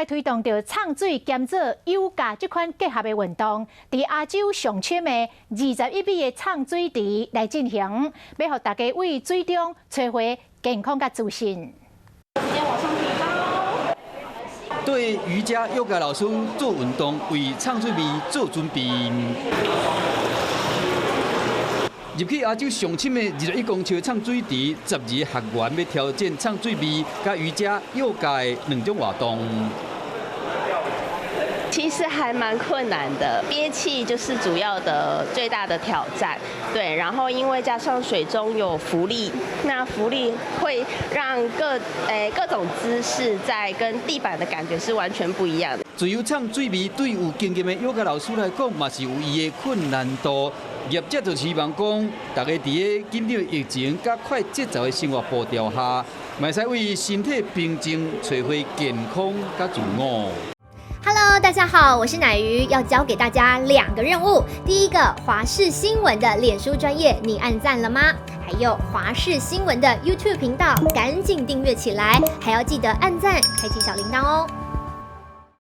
推動著藏水兼做瑜伽這款結合的運動，佇亞洲上深的21米的藏水池來進行，欲予大家對水中揣回健康佮自信。對瑜伽、瑜伽老師做運動，為藏水味做準備。入去亞洲上深的21公尺藏水池，12個學員欲挑戰藏水味佮瑜伽、瑜伽的兩種活動。其實還蠻困難的，憋氣就是主要的最大的挑戰。對，然後因為加上水中有浮力，那浮力會讓各種姿勢在跟地板的感覺是完全不一樣的。自由藏水味對有經驗的瑜伽老師來講，嘛是有伊的困難度。業者就希望講，大家佇咧緊張疫情佮快節奏的生活步調下，嘛會使為身體平靜，揣回健康佮自我。 Hello，大家好，我是奶魚，要交給大家兩個任務。第一個，華視新聞的臉書專頁，你按讚了嗎？還有華視新聞的 YouTube 頻道，趕緊訂閱起來，還要記得按讚，開啟小鈴鐺哦。